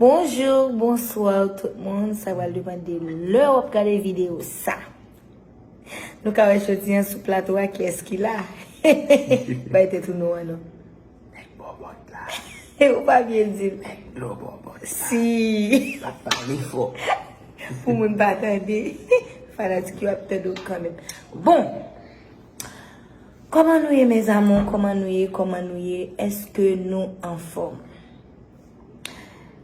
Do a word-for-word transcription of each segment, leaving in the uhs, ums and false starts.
Bonjou, bonswa tout moun. Sa pral depann de lè w ap gade videyo sa. Nou ka wè jodi a sou plato a kiyès ki la. Bay tèt ou non an non. Nèg bòbòt la. Ou pa byen di l. Nèg dlo bòbòt la. Si. L ap pale fò. Pou moun pa tande. Fanatik yo ap tande w kanmenm. Bon. Kòman nou ye, mes amours? Kòman nou ye? Kòman nou ye? Èske nou anfòm?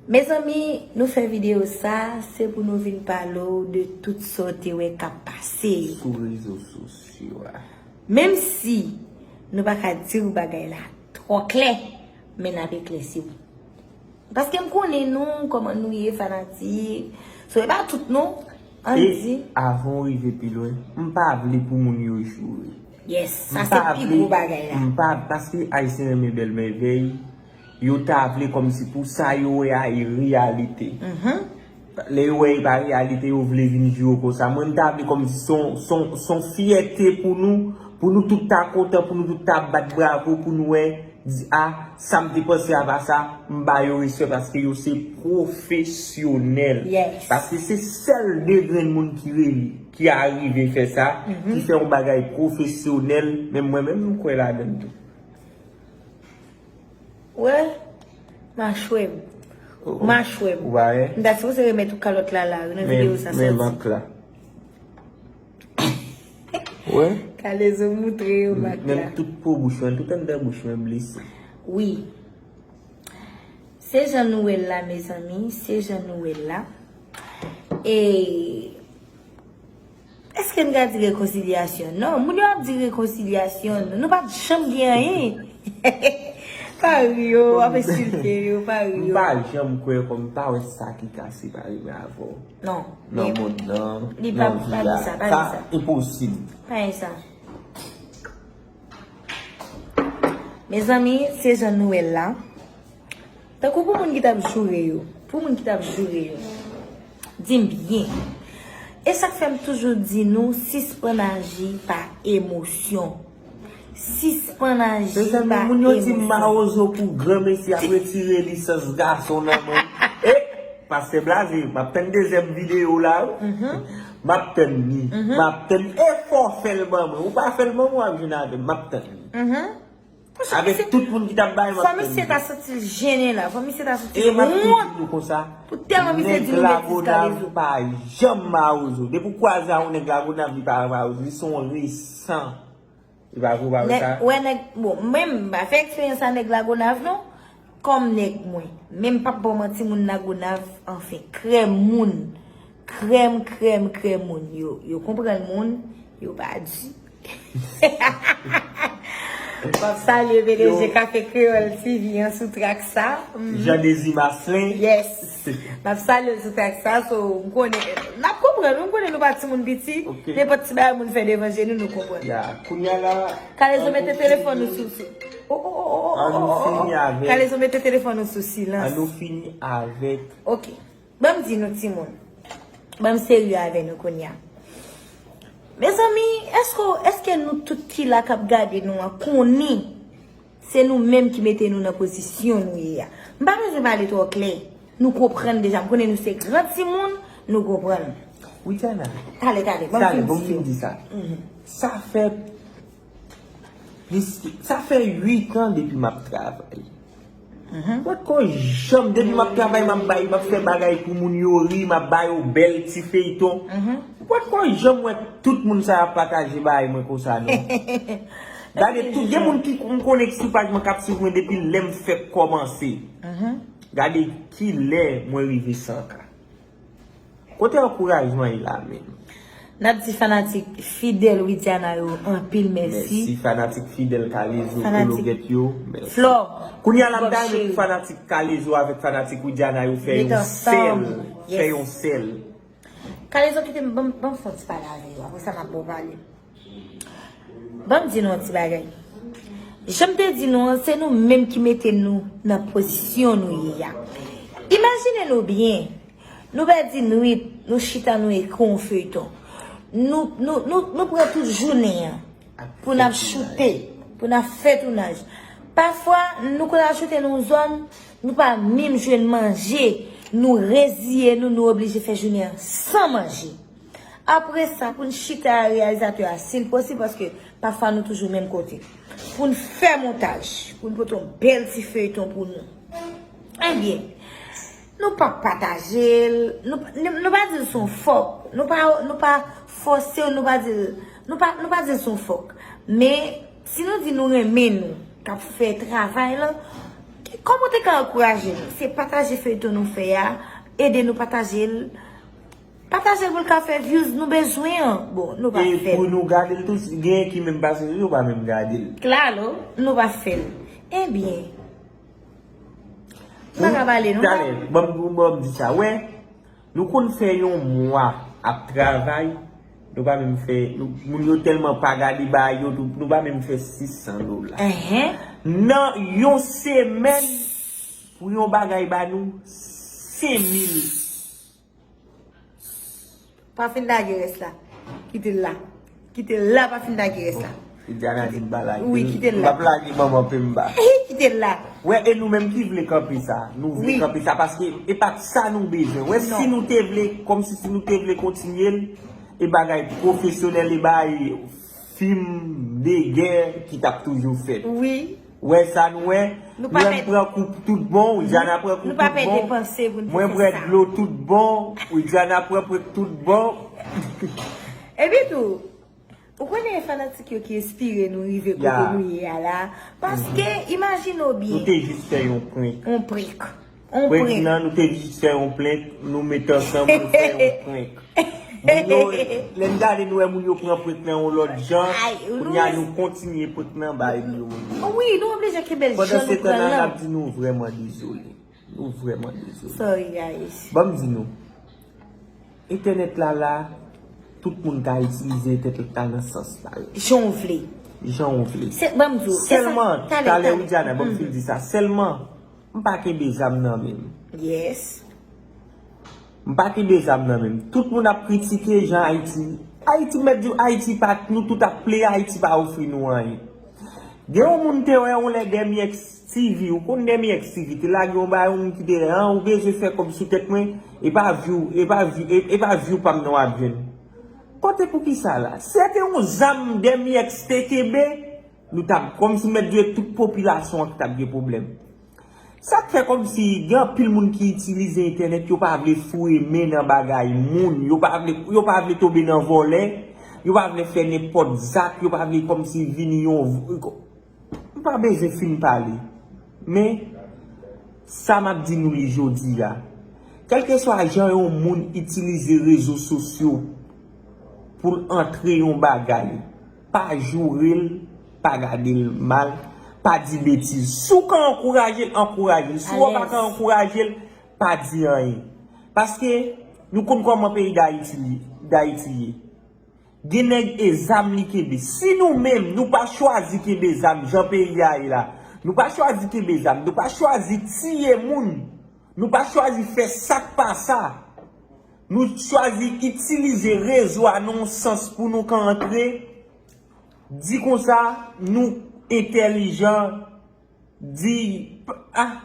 Mezanmi, nou fè videyo sa, se pou nou vin pale w de tout sa w te wè k ap pase. Sou rezo sosyo a. Menm si nou pa ka di w bagay la twò klè, men n ap eklèsi w. Paske m konnen nou, kòman nou ye, fanatik. So, e pa tout non, ann di. E avan w rive pi lwen, m pa vle pou moun yo joure. Yes, sa se pi gwo bagay la. M pa, paske Ayisyen renmen bèl mèvèy, yo ta vle kòmsi pou sa yo wè a e reyalite. Lè yo wè e pa reyalite, yo vle vin joure konsa. Mwen, m ta vle kòmsi se yon, se yon, se yon fyète pou nou, pou nou tout ta kontan, pou nou tout ta bat bravo, pou nou wè, di, a, sa m te panse a pa sa, m ba yo respè paske yo se pwofesyonèl. Yes. Paske se sèl de grenn moun ki rele, ki arive fè sa, ki fè yon bagay pwofesyonèl, men mwen menm, m kwè ladan l tou. Wè, machwè m. Oh, oh. Machwè m. Ou pa wè? M ta sipoze remèt ou kalòt la la, nan videyo sa sòti. Men, men mak la. Wè? Kalezo moutre yo mak la. Menm tout po bouch mwen, tout anndan bouch mwen blese. Wi. Se jan nou wè l la, mezanmi, se jan nou wè l la. E Èske n ka di rekonsilyasyon? Non, moun yo ap di rekonsilyasyon, nou pa t janm gen anyen. Pa ri yo, w ap ensilte yo, pa ri yo. M pa janm kwè kòm m pa wè sa ki ka separe mwen avè w. Non, nan mond nan, nan vi a. Sa enposib. Pa gen sa. Mezanmi, se jan nou wè l la. Tankou pou moun ki t ap joure yo, pou moun ki t ap joure yo, di m byen. E sa k fè m toujou di nou, sispann aji pa emosyon. Sispann aji pa emosyon. Mezanmi, moun yo di m mawozo pou granmesi ap retire lisans gason nan men m. E, pastè Blaze, m ap tann dezyèm videyo w la, wi. M ap tann li. M ap tann li. E fò w fè l ban mwen. Ou pa fè l ban mwen, w ap jwenn avè m. M ap tann li. Avèk tout moun ki t ap bay, m ap tann li. Fò misye ta santi l jennen la. Fò misye ta santi l wont. E m ap toujou di nou konsa, pou tèlman misye di nou betiz Kalezo. Nèg Lagonav pa janm mawozo. Depi w kwaze a yon nèg Lagonav, li pa mawozo. Li se yon resan. Li pa vre, ou pa wè sa? Wè nèg, bon, mwen, m pa fè eksperyans a nèg Lagonav, non. Kòm nèg mwen. Men m p ap ba w manti, moun Lagonav, anfen, krèm moun. Krèm, krèm, krèm moun. Yo, yo konprann moun, yo pa di. M ap salye P D G Kafe Kreyòl T V an sou trak sa. Jean Désir Marcelin. Yes. M ap salye l sou trak sa, so, m konnen, n ap konprann, m konnen nou pa timoun piti, nenpòt ti bagay moun fè devan je nou, nou konprann. Ya, kounye a la, Kalezo mete telefòn ou sou, sou, oh, oh, oh, oh, oh, oh, oh. Kalezo mete telefòn ou sou silans. An nou fini avèk. Ok. Ban m di nou timoun. Ban m serye avè nou kounye a. Mezanmi, èske, èske nou tout ki la k ap gade nou an konnen se nou menm ki mete nou nan pozisyon nou ye a? M pa bezwen pale twò klè. Nou konprann deja. M konnen nou se gran timoun, nou konprann. Widiana. Talè, talè, ban m fin di sa. Sa fè plis ke, sa fè uit an depi m ap travay. Ou pa t ko janm, depi m ap travay, m ap bay, m ap fè bagay pou moun yo ri, m ap ba yo bèl ti feyton. Ou pa t ko janm wè tout moun sa y ap pataje bagay mwen konsa, non. Gade tout, gen moun ki m konnen ki sou paj mwen k ap swiv mwen depi lè m fèk kòmanse. Gade kilè mwen rive san K. Kote ankourajman ye la menm? N ap di fanatik fidèl Widiana yo anpil mèsi. Mèsi fanatik fidèl Kalezo, Kologèt yo. Mèsi. Flò. Kounye a la m ta renmen pou fanatik Kalezo avèk fanatik Widiana yo fè yon sèl. Fè yon sèl. Kalezo kite m, ban m, ban m fè yon ti pale avè yo. Apre sa, m ap ba w pale. Ban m di nou yon ti bagay. Jan m te di nou an, se nou menm ki mete nou nan pozisyon nou ye a. Imajine nou byen, nou pèdi nwit, nou chita, nou ekri yon feyton. Nou, nou, nou, nou pran tout jounen an pou n ap choute, pou n ap fè tounaj. Pafwa, nou konn al choute nan yon zòn, nou pa menm jwenn manje. Nou reziye nou, nou oblije fè jounen an san manje. Apre sa, pou n chita a reyalizatè a, si l posib, paske pafwa nou toujou menm kote. Pou n fè montaj, pou n pote yon bèl ti feyton pou nou. Ebyen, nou pa pataje l, nou, nou, nou pa di l se yon fòk, nou pa, nou pa fòse w, nou pa di l, nou pa, nou pa di l se yon fòk. Men, si nou di nou renmen nou, k ap fè travay lan, kòman w te ka ankouraje nou? Se pataje feyton nou fè a, ede nou pataje l. Pataje l pou l ka fè views, nou bezwen an. Bon, nou pa fè l. E pou nou gade l tou, si genyen ki menm pase nou, yo pa menm gade l. Klalo, nou pa fè l. Ebyen, m pa ka pale, non. Talè, ban m, ban m di sa, wè. Nou konn fè yon mwa ap travay, nou pa menm fè, nou, moun yo tèlman pa gade bagay yo, tou, nou pa menm fè sis san dola. Nan yon semèn, pou yon bagay ba nou, senk mil. Pa fin lage rès la. Kite l la. Kite l la, pa fin lage rès la. Bon, Idiana di m pa lage l. Wi, kite l la. M p ap lage manman Pemba. Kite l la. Wè, e nou menm ki vle kanpe sa. Nou vle kanpe sa paske e pa t sa nou bezwen. Wè, si nou te vle, kòmsi si nou te vle kontinye l, e bagay pwofesyonèl, e bagay fim de gè ki t ap toujou fèt. Wi. Wè sa nou wè? Nou pa pèdi. Pran kou tout bon, Widiana pran kou tout bon. Nou pa pèdi panse pou n fè sa. Mwen bwè dlo tout bon, Widiana pran pwèk tout bon. Epi tou, ou konnen e fanatik yo ki enspire nou rive kote nou ye a la. Paske, imajine w byen. Nou te jis fè yon prank. Yon prank. Prank nan, nou te jis fè yon prank, nou met ansanm, nou fè yon prank. Moun yo, lè n gade, nou wè moun yo pran prank nan yon lòt jan. Kounye a, nou kontinye prank nan bay yo. Wi, nou oblije kenbe l jan nou pran l lan. Pandan se tan la, n ap di nou vrèman dezole. Nou vrèman dezole. Sorry, guys. Ban m di nou, entènèt la la, tout moun ka itilize entènèt la nan sans pa yo. Jan w vle. Jan w vle. Se, ban m di w, se sa, sèlman, talè, talè, Widiana, ban m fin di sa. Sèlman, m pa kenbe zam nan men m. Yes. M pa kenbe zam nan men m. Tout moun ap kritike jan Ayiti. Ayiti, m mèt di w, Ayiti pa, nou tout ap plede, Ayiti pa ofri nou anyen. Gen yon moun te wè yon lè Demi X T V, ou konn Demi X T V, te lage yon bagay, yon moun ki te wè, an, ou bezwen fè kòb sou tèt mwen, e pa view, e pa view, e, e pa view pa m nan w ap jwenn. Kote poukisa la? Si se te yon zam Demi X te kenbe, nou t ap, kòmsi m mèt di w, tout popilasyon an ki t ap gen pwoblèm. Sa k fè kòmsi gen anpil moun ki itilize entènèt, yo pa vle foure men nan bagay moun, yo pa vle, yo pa vle tonbe nan vòlè, yo pa vle fè nenpòt zak, yo pa vle kòmsi vin yon, m pa bezwen fin pale. Men, sa m ap di nou li jodi a, kèlkeswa jan yon moun itilize rezo sosyo pou l antre yon bagay, pa joure l, pa gade l mal, pa di betiz. Si w ka ankouraje l, ankouraje l. Si w pa ka ankouraje l, pa di anyen. Paske nou konn kòman peyi Dayiti, Dayiti ye. Gen nèg e zam li kenbe. Si nou menm, nou pa chwazi kenbe zam jan peyi a ye la, nou pa chwazi kenbe zam, nou pa chwazi tiye moun, nou pa chwazi fè sa k pa sa, nou chwazi itilize rezo a nan yon sans pou nou ka antre, di konsa, nou entèlijan, di, ah,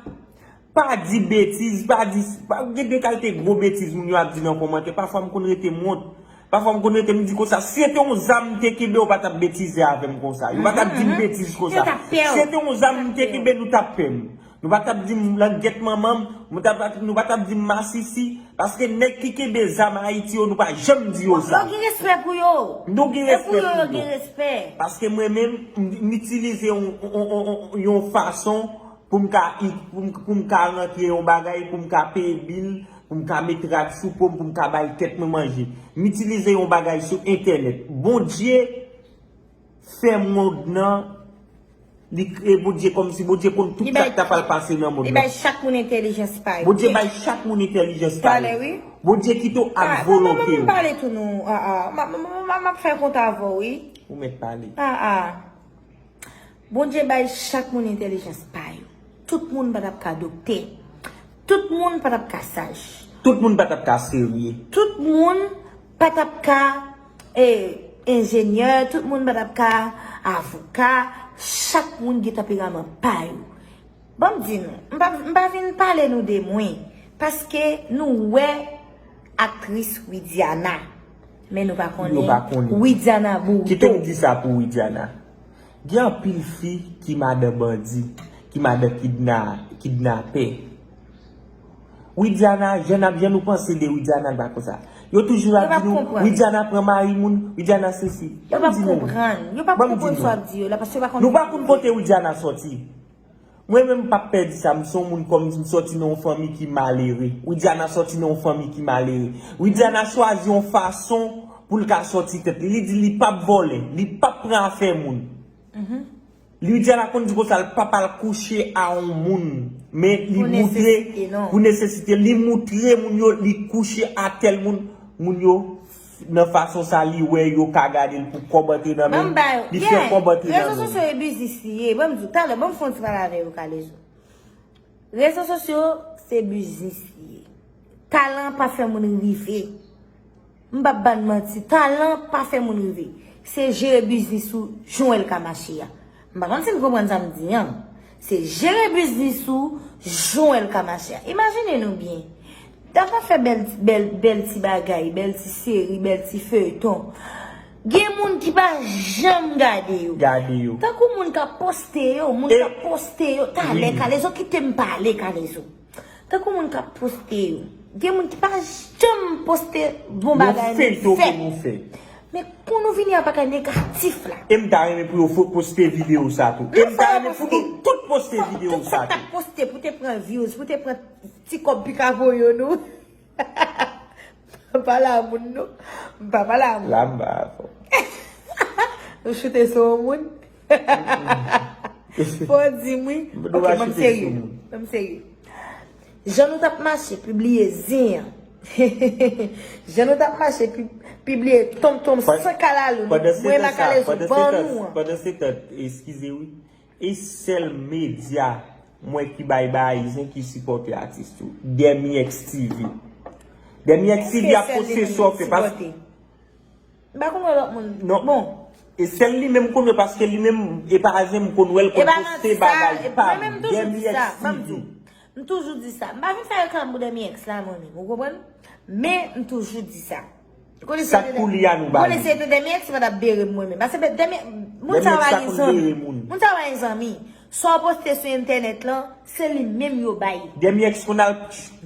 pa di betiz, pa di, pa, gen de kalite gwo betiz moun yo ap di nan kòmantè. Pafwa m konn rete m wont. Pafwa m konn rete m di konsa, si se te yon zam m te kenbe, yo pa t ap betize avè m konsa. Yo pa t ap di m betiz konsa. Si se te yon zam m te kenbe, nou t ap pè m. Nou pa t ap di m langèt manman m, nou t ap, nou pa t ap di m masisi, paske nèg ki kenbe zam Ayiti yo, nou pa janm di yo sa. Yo gen respè pou yo. Nou gen respè pou yo. Paske mwen menm, m, m itilize yon, yon, yon, yon, yon fason pou m ka, pou m, pou m ka rantre yon bagay, pou m ka peye bil, pou m ka met rad sou po m, pou m ka bay tèt mwen manje. M itilize yon bagay sou entènèt. Bondye fè mond nan, li kreye Bondye kòmsi Bondye konn tout sa k ta pral pase nan mond nan. Li bay chak moun entèlijans pa yo. Bondye bay chak moun entèlijans pa yo. Talè, wi. Bondye kite w ak volonte w. Ah, ban m pale tou non. Ah, ah. M ap fè kont avè w, wi. Ou mèt pale. Ah, ah. Bondye bay chak moun entèlijans pa yo. Tout moun pa t ap ka doktè. Tout moun pa t ap ka saj. Tout moun pa t ap ka serye. Tout moun pa t ap ka, eh, enjenyè. Tout moun pa t ap ka avoka. Chak moun gen tanperaman pa yo. Ban m di nou, m pa, m pa vin pale nou de mwen. Paske nou wè aktris Widiana, men nou pa Yo pa konnen. konnen Widiana Bourdeau. Kite m di sa pou Widiana. Gen anpil fi ki madan bandi, ki madan kidna, kidnapè. Widiana, jan ap jan nou panse de Widiana, l pa konsa. Yo toujou ap di nou, Widiana pran mari moun, Widiana sesi. Yo p ap konprann. Yo p ap konprann sa w ap di yo la, paske yo pa konn. Nou pa konn kote Widiana sòti. Mwen menm m p ap pè di sa, m se yon moun kòm m sòti nan yon fanmi ki malere. Widiana sòti nan yon fanmi ki malere. Widiana chwazi yon fason pou l ka sòti tèt li. Li di li p ap vòlè, li p ap pran afè moun. Widiana konn di konsa l p ap al kouche a yon moun. Men li moutre pou nesesite. Li moutre moun yo li kouche a tèl moun. Moun yo nan fason sa li wè yo ka gade l pou kòb antre nan men li fè kòb antre nan men. Rezo sosyo e biznis li ye. Ban m di w talè, ban m fè yon ti pale avè yo Kalezo. Rezo sosyo se biznis li ye. Talan pa fè moun rive. M p ap ba n manti, talan pa fè moun rive. Se jere biznis ou jan w wè l ka mache a. M pa konn si n konprann sa m di an. Se jere biznis ou jan w wè l ka mache a. Imajine nou byen. Dam ap fè bèl bèl bèl ti bagay, bèl ti seri, bèl ti feyton. Gen moun ki pa janm gade yo. Gade yo. Tankou moun k ap poste yo, moun k ap poste yo. Talè Kalezo kite m pale Kalezo. Tankou moun k ap poste yo. Gen moun ki pa janm poste bon bagay nou fè. Men pou nou vini a bagay negatif la. E m ta renmen pou yo poste videyo sa tou. E m ta renmen pou nou tout poste videyo sa tou. Fòk ta poste pou te pran views, pou te pran ti kòb pika voye nou. M pa pale a moun non. M pa pale a moun. La m ba fò. Nou choute sou yon moun. Fò w di m wi. Ok, ban m serye. Ban m serye. Jan nou t ap mache pibliye zen an. Jan nou t ap mache pibliye tonmtonm san kalalou nou. Mwen Makalezo ban nou an. Pandan se tan, eskize wi. E sèl medya mwen ki bay bagay zen ki sipòte atis tou. Dèmyèks TV. Dèmyèks TV ap poste sa w fè. M pa konn wè lòt moun. Non. Bon. E sèl li menm m konn wè paske li menm e pa zen m konn wè l konn poste bagay pa m. Dèmyèks TV. M toujou di sa. M pa vin fè reklam pou Dèmyèks la mwen menm. Ou konprann? Men m toujou di sa. Sa k pou li a nou ba li. Konnen se te Dèmyèks ki pa t ap bere m mwen menm. Paske Dèmyèks, moun sa yo pa gen zanmi. Moun sa yo pa gen zanmi. Sa w poste sou entènèt lan, se li menm yo bay. Dèmyèks konn al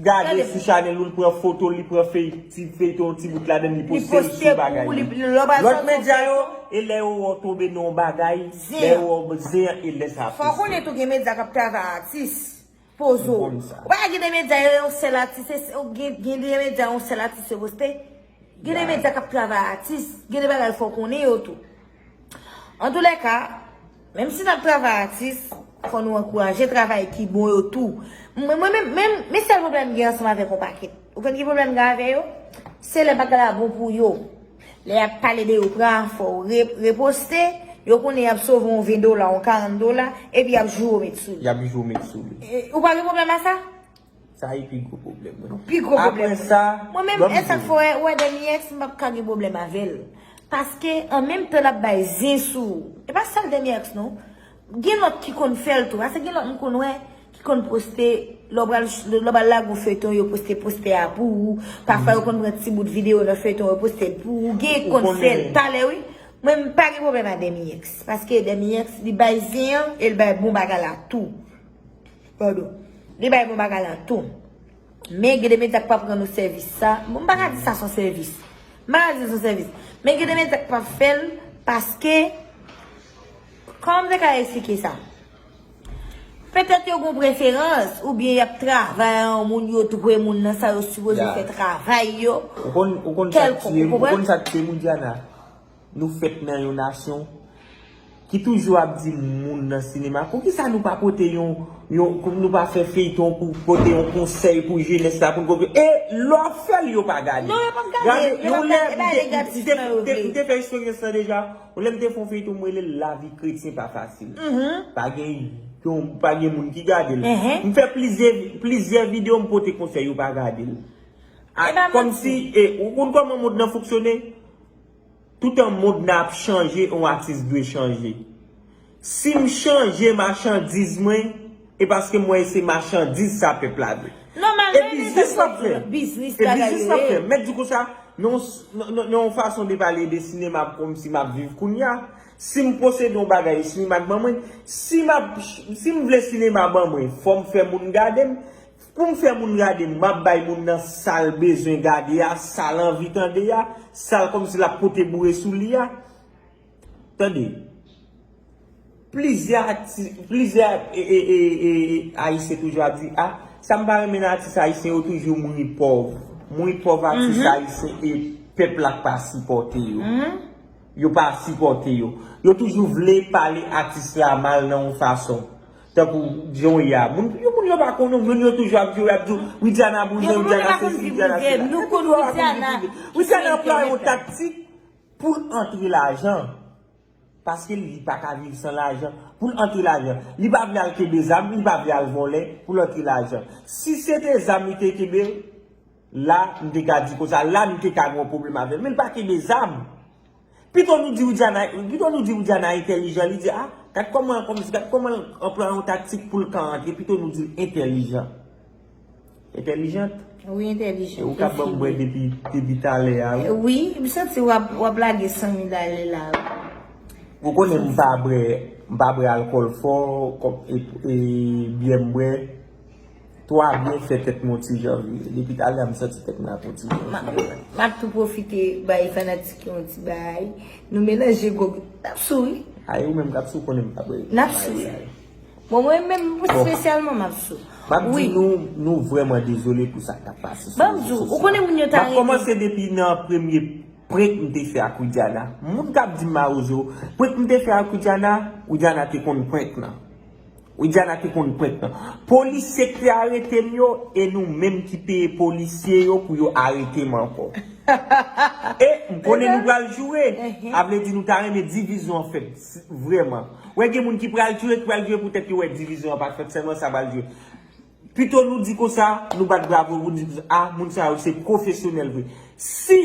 gade sou chanèl ou, l pran foto, li pran fey, ti feyton, ti bout ladan l, li poste l sou bagay li. Lòt medya yo, e lè yo wè w tonbe nan yon bagay, lè yo wè w zen an, e lè sa ap poste. Fò w konnen tou gen medya k ap travay atis. Poze w. Ou pa gen de medya yo yon sèl atis, gen de medya yon sèl atis yo poste. Gen de medya k ap travay atis, gen de bagay fò w konnen yo tou. Antoulèka, menm si n ap travay atis, fò nou ankouraje travay ki bon yo tou. Mwen menm, men sèl pwoblèm m gen ansanm avèk yon pakèt. Ou konn ki pwoblèm m gen avè yo? Se lè bagay la bon pou yo. Lè y ap pale de yo pran afè w, re, reposte, yo konnen y ap sove yon ven dola, yon karant dola, epi y ap joure w met sou li. Y ap joure w met sou li. E, ou pa gen pwoblèm a sa? Sa e pi gwo pwoblèm mwen. Pi gwo pwoblèm mwen. Apre sa, mwen menm, e sa k fè w wè, wè Dèmyèks, m p ap ka gen pwòblèm avè l. Paske, an menm tan l ap bay zen sou ou. E pa sèl Dèmyèks non. Gen lòt ki konn fè l tou. Paske gen lòt m konn wè ki konn poste, lè w pral, lè w pral lage yon feyton, yo poste postè a pou ou. Pafwa yo konn pran ti bout videyo nan feyton, yo poste l pou ou. Gen ki konn fè l talè wi. Mwen m pa gen pwoblèm ak Dèmyèks. Paske Dèmyèks, li bay zen an e l bay bon bagay la tou. Padon. Li bay bon bagay la tou. Men gen de medya k p ap rann ou sèvis sa. Bon, m pa ka di sa se yon sèvis. M pa ka di se yon sèvis. Men gen de medya k p ap fè l paske, kòman m te ka eksplike sa? Petèt yo gen preferans, oubyen y ap travay a yon moun, yo dwe moun nan sa yo sipoze fè travay yo. Ou konn, ou konn sa k tiye m, ou konn sa k tiye m, Widiana? Nou fèt nan yon nasyon ki toujou ap di moun nan sinema, poukisa nou pa pote yon, yon, nou pa fè feyton pou pote yon konsèy pou jenès la, pou n konprann. E lè w ap fè l, yo pa gade. Non, yo p ap gade. Gade, yo p ap gade, e pa negatif nan yo vle. M te fè eksperyans lan deja. Yon lè m te fè yon feyton, m rele l Lavi kretyen pa fasil. Pa gen, pa gen moun ki gade l. M fè plizyè, plizyè videyo, m pote konsèy, yo pa gade l. Kòmsi, e, ou konn kòman mond lan fonksyone? Toutan mond nan ap chanje, yon atis dwe chanje. Si m chanje machandiz mwen, e paske m wè se machandiz sa pèp la vle. Nòmal, e biznis l ap fè. Biznis, e biznis l ap fè. Mèt di konsa, nan yon fason de pale de sinema kòmsi m ap viv kounye a. Si m posede yon bagay, sinema k ban mwen, si m ap, si m vle sinema ban mwen, fò m fè moun gade m. Pou m fè moun gade m, m ap bay moun nan sa l bezwen gade a, sa l anvi tande a, sa l kòmsi l ap pote boure sou li a. Tande. Plizyè ati-, plizyè e, e, e, e, Ayisyen toujou ap di, a, sa m pa renmen nan atis ayisyen yo toujou mouri pòv. Mouri pòv atis ayisyen e pèp la k pa sipòte yo. Yo pa sipòte yo. Yo toujou vle pale atis la mal nan yon fason. Tankou jan w ye a. Moun, yo, moun yo pa konnen, moun yo toujou ap di, ap di, Widiana bouzen, Widiana sesi, Widiana sela. Nou konn Widiana. Widiana anplwaye yon taktik pou l antre lajan. Paske li pa ka viv san lajan. Pou l antre lajan. Li pa vle al kenbe zam, li pa vle al vòlè pou l antre lajan. Si se te zam li te kenbe, la, m te ka di konsa, la, m te ka gen yon pwoblèm avè l. Men l pa kenbe zam. Pito nou di Widiana, pito nou di Widiana entèlijan, li di, a, gad kòman, kòman, gad kòman l anplwaye yon taktik pou l ka antre, pito nou di l entèlijan. Entèlijant? Wi, entèlijan. E ou ka ban m bwè depi, depi talè a, wi. Wi, m santi w ap, w ap lage san mil ale la, wi. Ou konnen m pa bwè, m pa bwè alkòl fò, kòm, e, e, byè m bwè. Twa byen fè tèt mwen yon ti jan vire. Depi talè a m santi tèt mwen ap yon ti jan vire. M ap tou pwofite bay fanatik yo yon ti bagay. Nou melanje gwo, n ap sou wi. Ay, ou menm k ap sou konnen m pa bwè. N ap sou wi. Bon, mwen menm espesyalman m ap sou. M ap di nou, nou vrèman dezole pou sa k ap pase sou rezo sosyo. Ban m di w, ou konnen moun yo ta rete. M ap kòmanse depi nan premye prank m te fè ak Widiana. Moun k ap di m mawozo, prank m te fè ak Widiana, Widiana te konn prank lan. Widiana te konn prank lan. Polisye k te arete m yo, e nou menm ki peye polisye yo pou yo arete m ankò. E m konnen nou pral joure. A vle di nou ta renmen divizyon an fèt, vrèman. Wè gen moun ki pral joure, ki pral joure poutèt yo wè divizyon an pa t fèt, sèlman sa pral joure. Pito nou di konsa, nou bat bravo pou nou di konsa, a, moun sa yo se pwofesyonèl vre. Si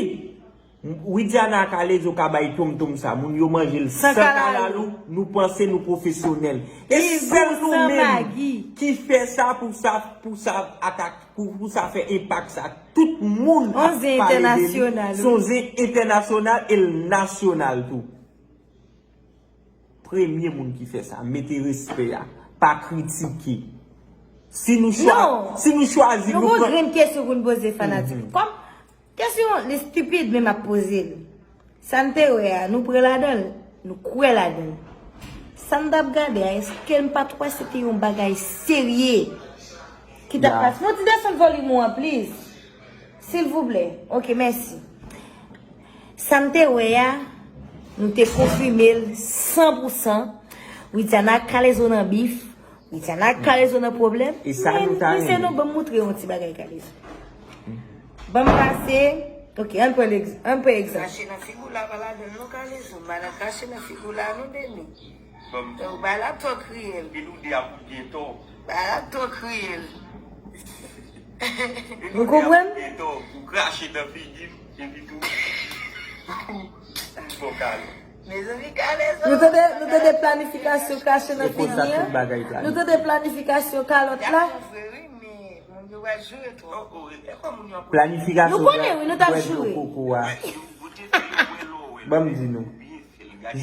Widiana ak Alezo ka bay tonmtonm sa, moun yo manje l san kalalou, nou panse nou pwofesyonèl. E sèl nou menm ki fè sa pou sa, pou sa atak, pou, pou sa fè enpak sa. Tout moun ap pale de li. Se yon zen entènasyonal e l nasyonal tou. Premye moun ki fè sa, mete respè a, pa kritike. Si nou chwa-, si nou chwazi, nou pran. Nou gon grenn kesyon pou n poze fanatik. Kòm kesyon li stipid, men m ap poze l. Sa n te wè a, nou pre ladan l, nou kwè ladan l. Sa n t ap gade a, èske n pa t wè se te yon bagay serye ki t ap pase? Nou ti desann volim ou an, please. Silvouplè. Ok, mèsi. Sa m te wè a, nou te konfime l san pou san. Widiana ak Kalezo nan bif. Widiana ak Kalezo nan pwoblèm. E sa nou ta renmen. Men, mesye, nou ban m moutre yon ti bagay Kalezo. Ban m pase. Ok, ann pran egz-, ann pran egzanp. Krache nan figi w la pa ladan l non, Kalezo. Madan krache nan figi w la non, Deni. Ou bay la twò kriyèl. Epi nou de a pou gen tò. Bay la twò kriyèl. Ou konprann? Epi nou de a pou gen tò. Ou krache nan figi m, epi tou. Ou fò kale. Mezanmi, Kalezo. Nou tande, nou tande planifikasyon krache nan figi an? Nou tande planifikasyon kalòt la? Planifikasyon bwè dlo koko a. Ban m di nou.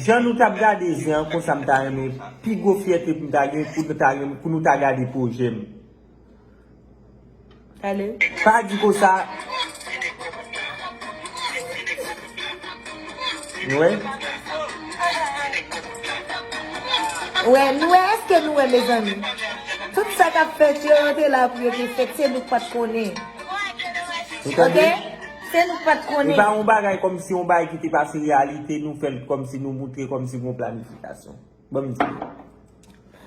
Jan nou t ap gade zen an, konsa m ta renmen, pi gwo fyète pou m ta gen, pou nou ta gen, pou nou ta gade pwojè m. Pa di konsa. Nou wè? Wè, nou wè, èske nou wè, mezanmi? Tout sa k ap fèt yo, yo te la pou yo te fèt, se nou k pa t konnen. Ou tande? Ok? Se nou k pa t konnen. E pa yon bagay kòmsi yon bagay ki te pase reyalite, nou fè l kòmsi nou moutre kòmsi gon planifikasyon. Ban m di.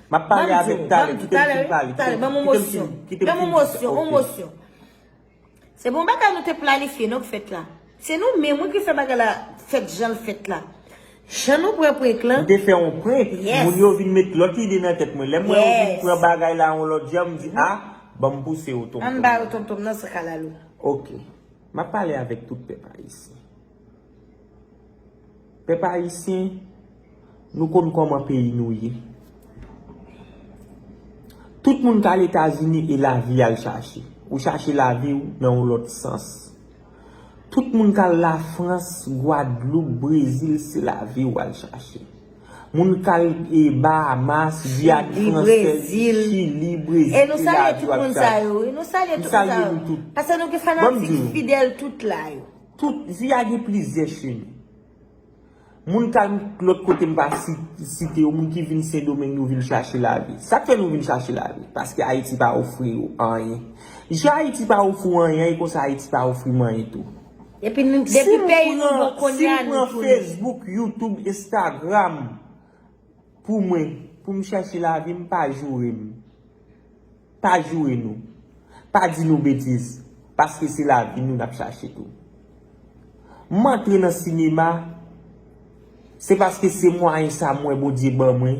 M ap pale avèk talè, kite m fin pale. Talè, ban m yon mosyon. Ban m yon mosyon, yon mosyon. Se bon bagay nou te planifye, non, k fèt la. Se nou menm, wi, ki fè bagay la fèt jan l fèt la. Jan nou pran prank lan. Nou te fè yon prank. Yes. Moun yo vin met lòt ide nan tèt mwen. Lè m wè yo vin pran bagay la yon lòt jan, m di, a, ban m pouse yo tonmtonm. Ann ba yo tonmtonm nan san kalalou. Ok. M ap pale avèk tout pèp ayisyen. Pèp ayisyen, nou konn kòman peyi nou ye. Tout moun k al Etazini e lavi y al chache. Ou chache lavi w nan yon lòt sans. Tout moun k al Lafrans, Gwadloup, Brezil, se lavi w al chache. Moun k al e Bahamas, Giyàn fransèz, Chili, Brezil, se lavi w ap chache. E nou salye tout moun sa yo, wi. Nou salye tout moun sa yo. Paske nou gen fanatik fidèl tout la yo. Tout, Viya gen plizyè chemen. Moun k al lòt kote m pa si- site yo, moun ki vin Sendomeng, nou vin chache lavi. Sa k fè nou vin chache lavi? Paske Ayiti pa ofri yo anyen. Jan Ayiti pa ofri w anyen, e konsa Ayiti pa ofri m anyen tou. Epi nou, depi peyi nou bon kounye a, nou tounen. Si m pran Facebook, YouTube, Instagram, pou mwen, pou m chache lavi m, pa joure m. Pa joure nou. Pa di nou betiz. Paske se lavi nou n ap chache tou. M antre nan sinema, se paske se mwayen sa m wè Bondye ban mwen,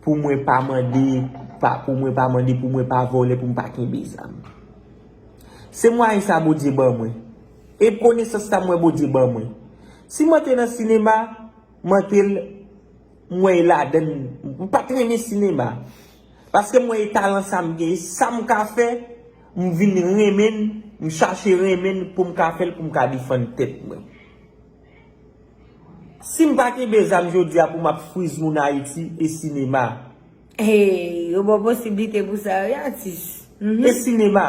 pou mwen pa mande, pa, pou mwen pa mande, pou mwen pa vòlè, pou m pa kenbe zam. Se mwayen sa Bondye ban mwen. E konesans sa m wè Bondye ban mwen. Si m antre nan sinema, m antre l, m wè e ladann, m pa t renmen sinema. Paske m wè e talan sa m gen, e sa m ka fè, m vin renmen l, m chache renmen l pou m ka fè l, pou m ka defann tèt mwen. Si m pa kenbe zam jodi a pou m ap friz moun Ayiti, e sinema. Hey, yo ba w posiblite pou sa, wi, atis. Mhm. E sinema.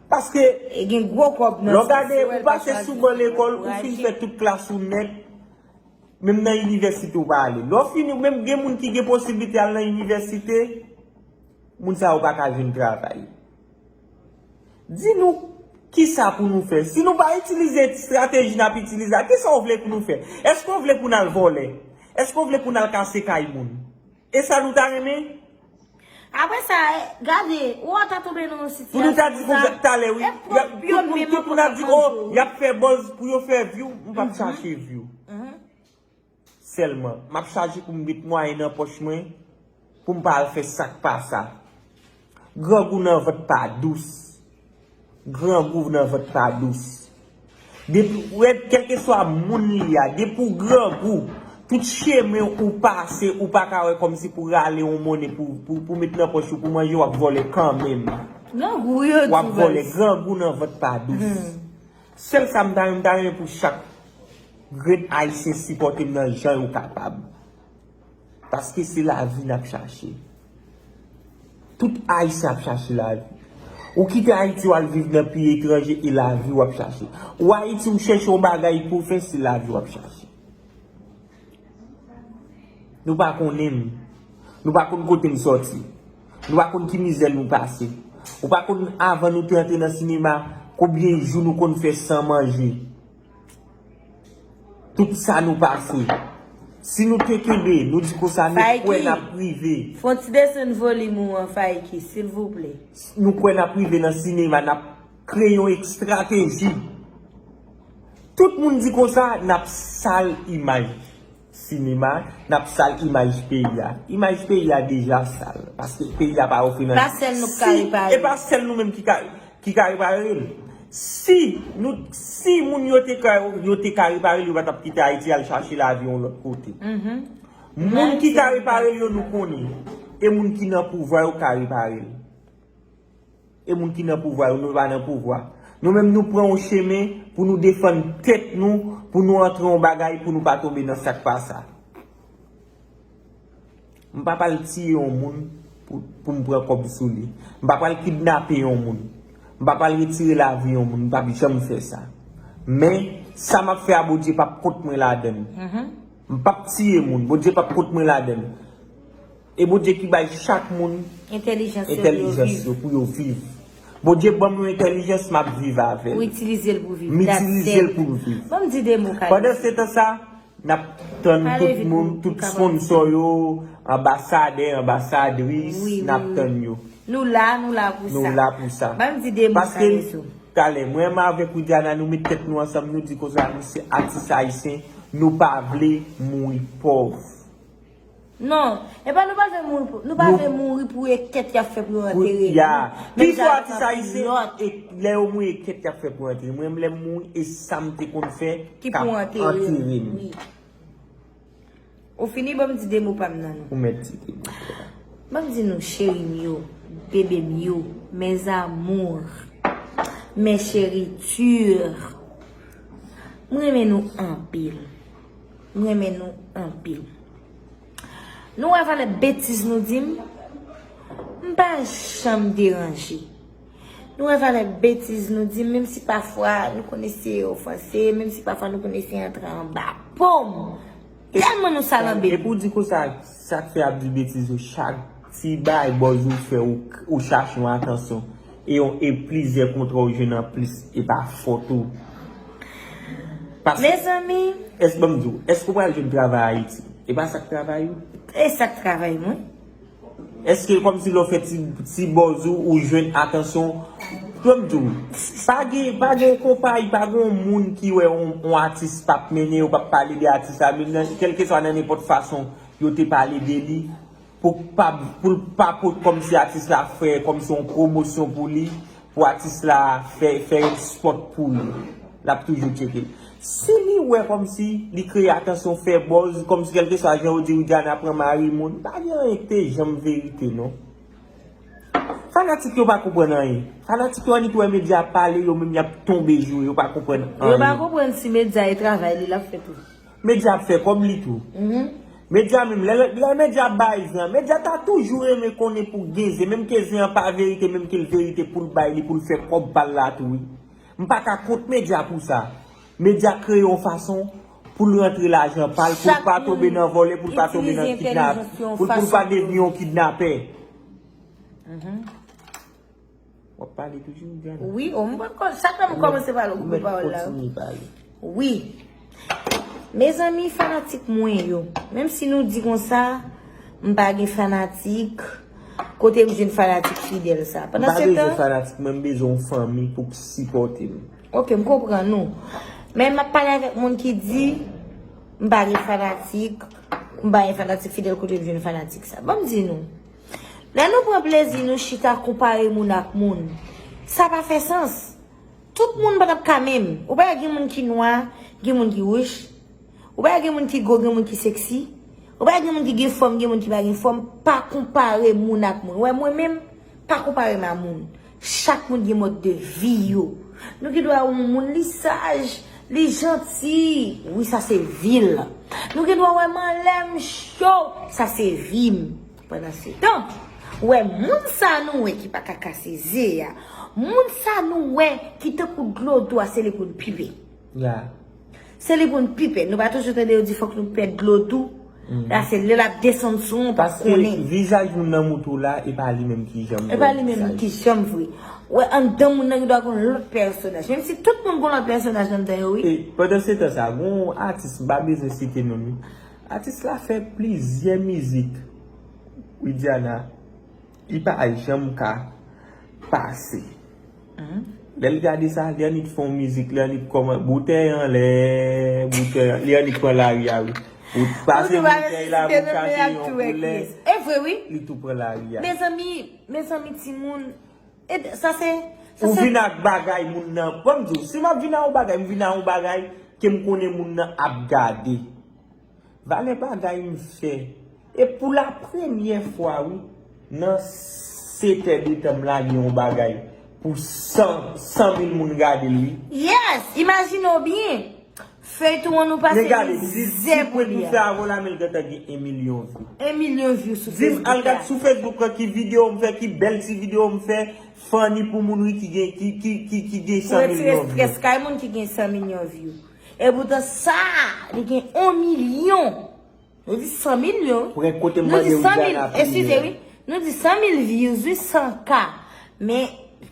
Paske, e gen gwo kòb nan sa, lè w gade, ou pase sou ban lekòl, ou fin fè tout klas ou nèt, menm nan inivèsite ou pa ale. Lè w fini, menm gen moun ki gen posiblite al nan inivèsite, moun sa yo pa ka jwenn travay. Di nou, kisa pou nou fè? Si nou pa itilize estrateji n ap itilize a, kisa w vle pou nou fè? Èske w vle pou n al vòlè? Èske w vle pou n al kase kay moun? E sa nou ta renmen? Apre sa, e, gade, ou ta tonbe nan yon sitiyasyon konsa. Pou nou ta di konsa talè, wi. E pwòp yo menm ankò k ap manje w. Tout moun ap di, o, y ap fè buzz pou yo fè view, m p ap chache view. Mhm. Sèlman, m ap chache pou m met mwayen nan pòch mwen, pou m pa al fè sa k pa sa. Grangou nan vant pa dous. Grangou nan vant pa dous. Depi, wè, kèlkeswa moun li a, depi w grangou, tout chemen ou pase, ou pa ka wè kòmsi pou rale yon monnen pou, pou, pou met nan pòch ou, pou manje, w ap vòlè kanmenm. Grangou yo di w ap vòlè, baz. Grangou nan vant pa dous. Hmm. Sèl sa m ta renmen, m ta renmen pou chak grenn Ayisyen sipòte m nan jan yo kapab. Paske se lavi n ap chache. Tout Ayisyen ap chache lavi. Ou kite Ayiti, w al viv nan peyi etranje, e lavi w ap chache. Ou Ayiti, ou chèche yon bagay pou w fè, se lavi w ap chache. Nou pa konnen m. Nou pa konn kote m sòti. Nou pa konn ki mizè nou pase. Ou pa konn, avan nou te antre nan sinema, konbyen jou nou konn fè san manje. Tout sa nou pase. Si nou te kenbe, nou di konsa, nou kwè n ap rive. Fè yon ti desann volim ou an, Faiki, silvouplè. Nou kwè n ap rive nan sinema, n ap kreye yon estrateji. Tout moun di konsa, n ap sal imaj sinema, n ap sal imaj peyi a. Imaj peyi a deja sal, paske peyi a pa ofri nan. Pa sèl nou k ka repare. E pa sèl nou menm ki ka, ki ka repare l. Si nou, si moun yo te ka, yo te ka repare l, yo pa t ap kite Ayiti al chache lavi yon lòt kote. Mhm. Moun ki ka repare l yo, nou konnen. E moun ki nan pouvwa yo ka repare l. E moun ki nan pouvwa yo, nou pa nan pouvwa. Nou menm, nou pran yon chemen pou nou defann tèt nou, pou nou antre yon bagay, pou nou pa tonbe nan sa k pa sa. M pa pral tiye yon moun pou, pou m pran kòb sou li. M pa pral kidnape yon moun. M pa pral retire lavi yon moun. M p ap janm fè sa. Men, sa m ap fè a, Bondye p ap kont mwen ladan l. Mhm. M p ap tiye moun. Bondye p ap kont mwen ladan l. E Bondye ki bay chak moun entèlijans yo pou yo viv. Bondye ban m yon entèlijans, m ap viv avè l. Ou itilize l pou viv. M itilize l pou m viv. Ban m di de mo, Kayou. Pandan se tan sa, n ap tann tout moun, tout sponsò yo, anbasadè, anbasadris, n ap tann yo. Nou la, nou la pou sa. Nou la pou sa. Ban m di de mo, Kayou. Paske, talè, mwen menm avèk Widiana, nou met tèt nou ansanm, nou di konsa, nou se atis ayisyen, nou pa vle mouri pòv. Non, e pa nou pa vle mouri pou, nou pa vle mouri pou e kèt y ap fè pou yo antere nou. Ki fwa atis ayisyen, e lè yo mouri e kèt y ap fè pou yo antere. Mwen menm lè m mouri e sa m te konn fè k ap antere m. Ou fini, ban m di de mo pa m nan nou. Ou mèt di de mo. Ban m di nou, cheri m yo, Bebe m yo, mes amours, mes chéritures, m renmen nou anpil. M renmen nou anpil. Nou wè valè betiz nou di m? M pa janm deranje. Nou wè valè betiz nou di m, menm si pafwa nou konn eseye ofanse, menm si pafwa nou konn eseye antre anba po m. Tèlman nou salanbe. Epi w di konsa, sa k fè ap di betiz yo chak ti bay bòz ou fè ou, ou chache yon atansyon. E yon, e plizyè kontra ou jwenn anplis, e pa fòt ou. Paske, mezanmi, èske, ban m di w, èske w pral jwenn travay Ayiti? E pa sa k travay ou? E sa k travay mwen. Èske kòmsi lè w fè ti, ti bòz ou, ou jwenn atansyon? Ban m di w, pa gen, pa gen yon konpayi, pa gen yon moun ki wè yon, yon atis p ap mennen yo, p ap pale de atis la, menm nan, kèlkeswa nan nenpòt fason yo te pale de li, pou pa, pou l pa pot kòmsi atis la fè kòmsi yon pwomosyon pou li, pou atis la fè, fè ekspòt pou li. L ap toujou tcheke. Si li wè kòmsi li kreye atansyon, fè buzz, kòmsi kèlkeswa jan yo di Widiana pran mari moun, pa gen anyen ki te janm verite non. Fanatik yo pa konprann anyen. Fanatik yo annik wè medya ap pale, yo menm y ap tonbe joure, yo pa konprann anyen. Yo pa konprann si medya e travay li l ap fè tou. Medya ap fè kòb li tou. Medya menm, lè, lè medya ap bay zen an, medya ta toujou renmen konnen pou gen zen, menm ke zen an pa verite, menm ke l verite pou l bay li, pou l fè kòb pa l la tou, wi. M pa ka kont medya pou sa. Medya kreye yon fason pou l rantre lajan pa l, pou l pa tonbe nan vòlè, pou l pa tonbe nan kidnap, pou l, pou l pa devni yon kidnapè. W ap pale toujou, Diana? Wi, o, m pran kò-, chak lè m kòmanse pale, ou koupe pawòl la. Wi. Mezanmi, fanatik mwen yo, menm si nou di konsa, m pa gen fanatik, kote m jwenn fanatik fidèl sa? M pa bezwen fanatik, mwen m bezwen yon fanmi pou k sipòte m. Ok, m konprann ou. Men m ap pale avèk moun ki di, m pa gen fanatik, m pa gen fanatik fidèl, kote m jwenn fanatik sa? Ban m di nou. Lè nou pran plezi nou chita konpare moun ak moun, sa pa fè sans. Tout moun pa t ap ka menm. Ou pa wè gen moun ki nwa, gen moun ki wouj. Ou pa wè gen moun ki gwo, gen moun ki seksi. Ou pa wè gen moun ki gen fòm, gen moun ki pa gen fòm. Pa konpare moun ak moun. Ou wè mwen menm, pa konpare m a moun. Chak moun gen mòd de vi yo. Nou gen dwa wè yon moun li saj, li janti. Wi, sa se vi l. Nou gen dwa wè m anlè m cho. Sa se vi m. Pandan se tan, ou wè moun sa nou wè ki pa ka kase ze a, moun sa nou wè ki tankou dlo dou a, se li pou n pipe. Ya. Se li pou n pipe. Nou pa toujou tande yo di fòk nou pèd dlo dou? La se lè l ap desann sou ou, ou pa konnen. Paske vizaj moun nan moutou la, e pa li menm ki janm vre. E pa li menm ki janm vre. Ou wè anndan moun nan gen dwa gon lòt pèsonaj. Menm si tout moun gon lòt pèsonaj anndan yo, wi. E pandan se tan sa, gon atis, m pa bezwen site non li. Atis la fè plizyè mizik. Widiana, li pa janm ka pase. Lè l gade sa, li annik fè yon mizik, li annik kòman, boutèy anlè, boutèy, li annik pran lari a, wi. Ou pase boutèy la, ou chache yon koulè, e vre, wi. Li tou pran lari a. Mezanmi, mezanmi, timoun, e sa se, sa se. Ou vin ak bagay moun nan. Ban m di w, si m ap vin ak yon bagay, m vin ak yon bagay ke m konnen moun nan ap gade. Valè bagay m fè. E pou la premyè fwa, wi, nan sete de tan m lage yon bagay pou san, san mil moun gade l, wi. Yes! Imajine w byen. Feyton an nou pase mizè pou li a. Men gade, m di, si Pretou fè avan la, men l gentan gen en milyon view. En milyon view sou Facebook la. Di m, al gad sou Facebook lan ki videyo m fè, ki bèl ti videyo m fè, funny pou moun, wi, ki gen, ki, ki, ki, ki gen san milyon view. Pou retire strès kay moun ki gen san milyon view. Epoutan sa, li gen yon milyon. Nou di san milyon. Pou gen kote m mande Widiana priye. Eskize, wi. Nou di san mil views, wi, san K. Men,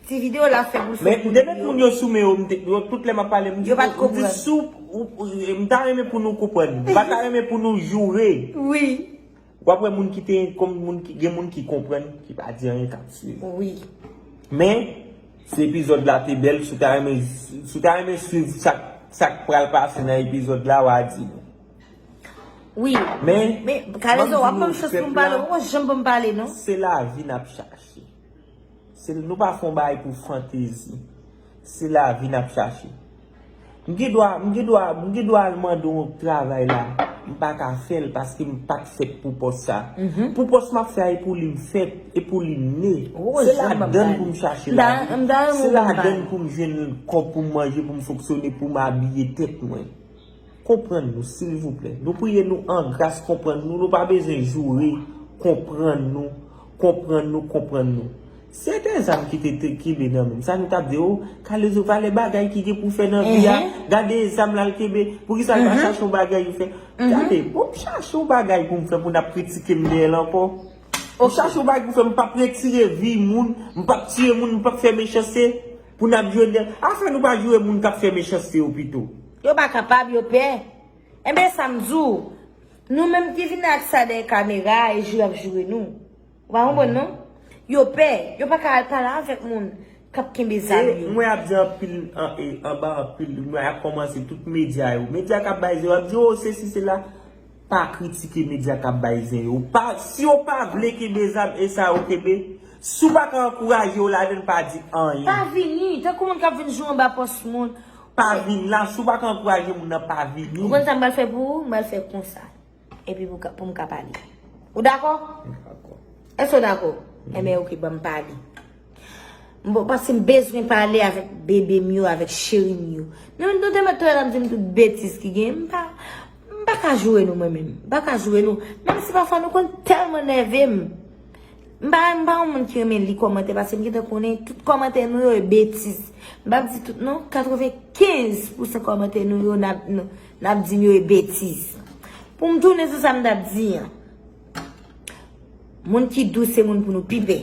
ti videyo la fè pou l fè pou li. Men, depi moun yo sou men yo, m te, yo, tout lè m ap pale, m di, yo pa t konprann. M di sou, ou, ou, m ta renmen pou nou konprann. M pa ta renmen pou nou joure. Wi. W ap wè moun ki te, kòm moun ki, gen moun ki konprann, ki pa di anyen, k ap swiv. Wi. Men, si epizòd la te bèl, si w ta renmen, si w ta renmen swiv sa, sa k pral pase nan epizòd la, w a di nou. Wi. Men, men, Kalezo, w ap ban m chans pou m pale, ou pa janm ban m pale, non. Se lavi n ap chache. Se, nou pa fè yon bagay pou fantezi. Se lavi n ap chache. M gen dwa, m gen dwa, m gen dwa al mande yon travay la. M pa ka fè l paske m pa t fèt pou pòs sa. Pou pòs m ap fè a, e pou li m fèt, e pou li m ne. Se ladan l pou m chache lavi. Se ladan l pou m jwenn kòb pou m manje, pou m fonksyone, pou m abiye tèt mwen. Konprann nou, silvouplè. Nou priye nou an gras, konprann nou. Nou pa bezwen joure, konprann nou, konprann nou, konprann nou. Se te zam ki te, te kenbe nan men m. Sa nou t ap di, o, Kalezo, valè bagay ki gen pou fè nan vi a. Gade zam la l kenbe. Poukisa l pa chache yon bagay pou fè? Gade, bon, m chache yon bagay pou m fè, pou n ap kritike m dèyè l ankò. M chache yon bagay pou fè, m p ap retire vi moun, m p ap tiye moun, m p ap fè mechanste, pou n ap jwenn dèyè. Afè nou pa joure moun k ap fè mechanste yo pito. Yo pa kapab, yo pè. Enben, sa m di w, nou menm ki vin ak sa dèyè kamera a, e joure y ap joure nou. Ou pa konprann, non? Yo pè, yo pa ka al pale avèk moun k ap kenbe zam yo. Mwen ap di anpil, an, e, anba anpil, mwen ap kòmanse tout medya yo. Medya k ap bay zam yo ap di, o, sesi, sela. Pa kritike medya k ap bay zen yo. Pa, si yo pa vle kenbe zam, e sa yo kenbe. Si w pa ka ankouraje yo ladan l, pa di anyen. Pa vini, tankou moun k ap vin jwe anba pòs moun. Pa vin la, si w pa ka ankouraje moun nan, pa vini. Ou konn sa m pral fè pou ou? M pral fè konsa. Epi pou ka, pou m ka pale. Ou dakò? M dakò. Èske w dakò? Enben, oke, ban m pale. M bon, paske m bezwen pale avèk bebe m yo, avèk cheri m yo. Nou, nou te mèt tounen ap di m tout betiz ki gen. M pa, m pa ka joure nou, mwen menm. M pa ka joure nou. Menm si pafwa nou konn tèlman nève m. M pa, m pa yon moun ki renmen li kòmantè, paske m gentan konnen tout kòmantè nou yo e betiz. M p ap di tout non, katrevenkenz pousan kòmantè nou yo n ap, n, n ap di m yo e betiz. Pou m tounen sou sa m t ap di an. Moun ki dous se moun pou nou pi pè.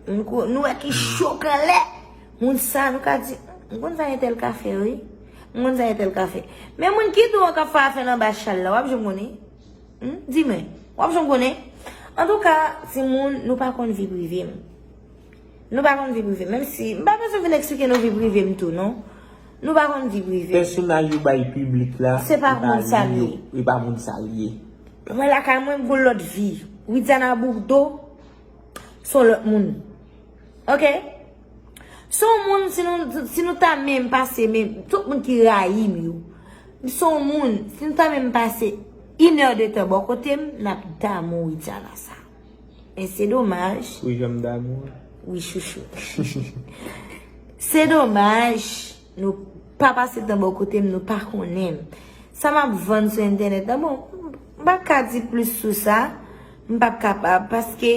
Moun ko, nou wè ki cho k anlè. Moun sa nou ka di, m konn sa entèl ka fè, wi. M konn sa entèl ka fè. Men moun ki dou an k ap fè afè l anba chal la, w ap janm konnen. Hmm? Di mwen, w ap janm konnen? Antouka, timoun, nou pa konn vi prive m. Nou pa konn vi prive m. Menm si, m pa bezwen vin eksplike nou vi prive m tou, non. Nou pa konn vi prive m. Pèsonaj yo bay piblik la, se pa moun sa l ye. E pa moun sa l ye. Mwen lakay mwen, m gon lòt vi. Widiana Bourdeau, se yon lòt moun. Oke? Se yon moun, si nou, si nou ta menm pase, menm, tout moun ki rayi m yo, se yon moun, si nou ta menm pase inè de tan bò kote m, n ap damou Widiana sa. Men se domaj. Wi, jan m damou an. Wi, chouchou. Se domaj, nou pa pase tan bò kote m, nou pa konnen m. Sa m ap vann sou entènèt la, bon, m pa ka di plis sou sa, m p ap kapab, paske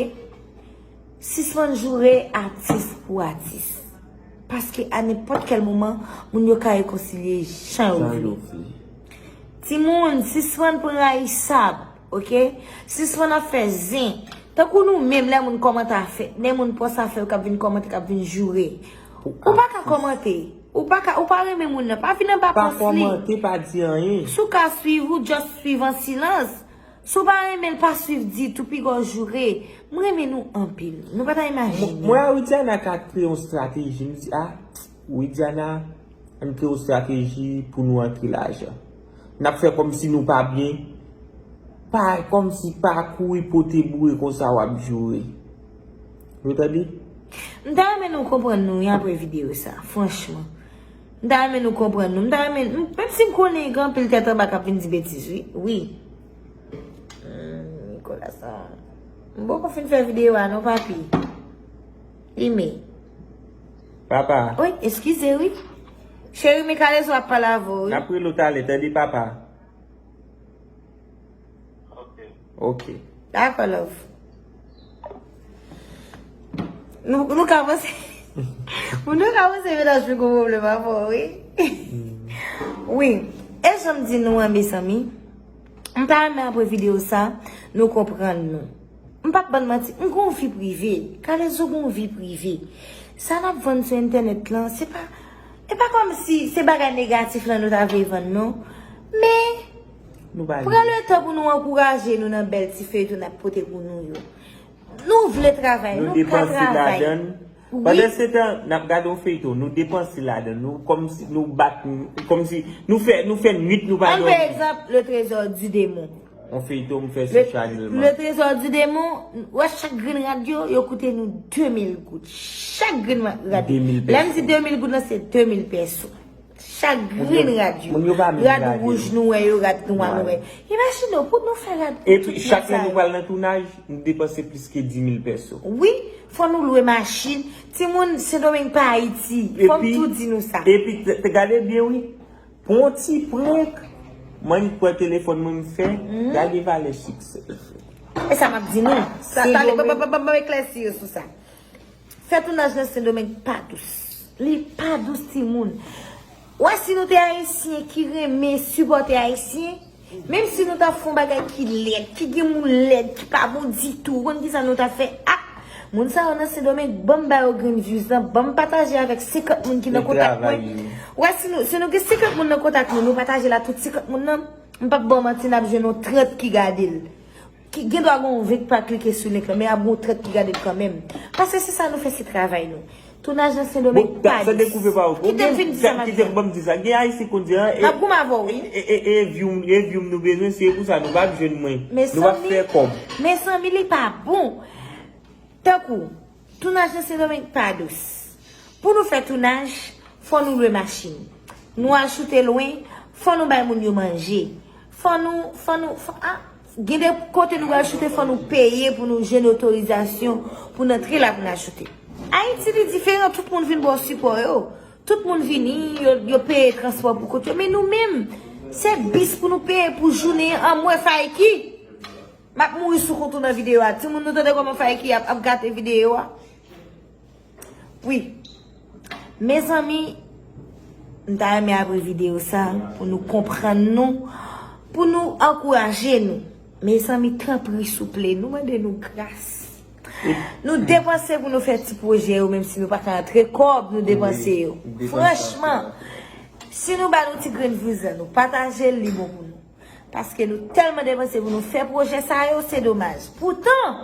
sispann joure atis pou atis. Paske a nenpòt kèl moman, moun yo ka rekonsilye jan yo vle. Timoun, sispann pran rayisab, oke? Sispann ap fè zen. Tankou nou menm, lè moun kòmantè a fèt, lè moun pòs a fè yo k ap vin kòmante, k ap vin joure. Ou pa ka kòmante. Ou pa ka, ou pa renmen moun nan, pa vin anba pòs li. Pa kòmante, pa di anyen. Si w ka swiv, ou just swiv an silans. Si w pa renmen l, pa swiv ditou, piga w joure. M renmen nou anpil. Nou pa ta imajine. Mwen a Widiana ka kreye yon estrateji. M di, a, Widiana, ann kreye yon estrateji pou nou antre lajan. N ap fè kòmsi nou pa byen. Pa, kòmsi pa kouri pote boure konsa w ap joure. Ou tande? M ta renmen nou konprann nou wi apre videyo sa, franchman. M ta renmen nou konprann nou. M ta renmen, m, menm si m konnen gen anpil tèt anba k ap vin di betiz, wi. Wi. Hmm, Nicolas, ah. M poko fin fè videyo a non, papi. Li me. Papa. Wi, eskize, wi. Cheri, men Kalezo ap pale avè w, wi. N ap rele w talè, tande, papa. Ok. Dakò, love. Nou, nou ka panse, nou ka panse mennaj mwen gon pwoblèm avè w, wi. Wi. E jan m di nou an, mezanmi, m ta renmen apre videyo sa, nou konprann nou. M p ap bann manti, m gon vi prive. Kalezo gon vi prive. Sa n ap vann sou entènèt lan, se pa, e pa kòmsi se bagay negatif lan nou ta vle vann, non. Men, pran letan pou nou ankouraje nou nan bèl ti feyton n ap pote pou nou yo. Nou vle travay, nou ka travay. Pandan se tan, n ap gade yon feyton, nou depanse ladan, nou kòmsi, nou bat, kòmsi, nou fè, nou fè nwit, nou pa dòmi. Ann pran egzanp, Le Trésor du Démon. Yon feyton m fè sou Chanel, man. Le Trésor du Démon, ou wè chak grenn rad yo, yo koute nou de mil goud. Chak grenn rad. De mil pèso. Lè m di de mil goud lan, se de mil pèso. Chak grenn rad yo. Moun yo pa menm rad wouj nou wè yo, rad nwa nou wè. Imajine w, pou nou fè rad pou tout moun sa yo. Epi chak lè nou pral nan tounaj, nou depanse plis ke dis mil pèso. Wi, fò nou lwe machin. Timoun, Sendomeng pa Ayiti. Fò m tou di nou sa. Epi, te, te gade byen wi. Pou yon ti prank, m annik pran telefòn mwen m fè, gade valè chiksè. E sa m ap di nou. Sa, tande, ban, ban, ban, ban m eklèsi yo sou sa. Fè tounaj nan Sendomeng pa dous. Li pa dous, timoun. Ou wè, si nou te Ayisyen ki renmen sipòte Ayisyen, menm si nou ta fè yon bagay ki lèd, ki gen moun lèd, ki pa bon ditou, ou konn kisa nou ta fè? Ah! Moun sa yo nan Sendomeng, ban m ba yo grenn views lan, ban m pataje avèk senkant moun ki nan kontak mwen. Ou wè, si nou, si nou gen senkant moun nan kontak nou, nou pataje l a tout senkant moun nan, m p ap ba w manti, n ap jwenn yon trant ki gade l. Ki gen dwa gen yon ven k pa klike sou link lan, men ap gen yon trant ki gade l kanmenm. Paske se sa nou fè, se travay nou. Tounaj nan Sendomeng pa dous. Kite m fin di sa m ap di a. Kite m ban m di sa. Gen Ayisyen konn di an. M ap goumen avè w, wi. E, e, e, e view m, e view m nou bezwen, se pou sa nou p ap jwenn mwen. Nou p ap fè kòb. Mezanmi, li pa bon. Tankou, tounaj nan Sendomeng pa dous. Pou nou fè tounaj, fò nou lwe machin. Nou al choute lwen, fò nou bay moun yo manje. Fò nou, fò nou, fò, a, gen de kote nou pral choute, fò nou peye pou nou jwenn otorizasyon pou n antre la pou n al choute. Ayiti, li diferan, tout moun vin ba w sipò yo. Tout moun vini, yo, yo peye transpò pou kont yo. Men nou menm, se bis pou nou peye pou jounen an, m wè Faiki. M ap mouri sou kont ou nan videyo a. Timoun, nou tande kòman Faiki ap, ap gate videyo a? Wi. Mezanmi, m ta renmen apre videyo sa, pou nou konprann nou, pou nou ankouraje nou. Mezanmi, tanpri, souple, nou mande nou gras. Nou depanse pou nou fè ti pwojè yo, menm si nou pa ka antre kòb, nou depanse yo. Franchman, si nou ba nou ti grenn views lan, nou pataje l, li bon pou nou. Paske nou tèlman depanse pou nou fè pwojè sa yo, se domaj. Poutan,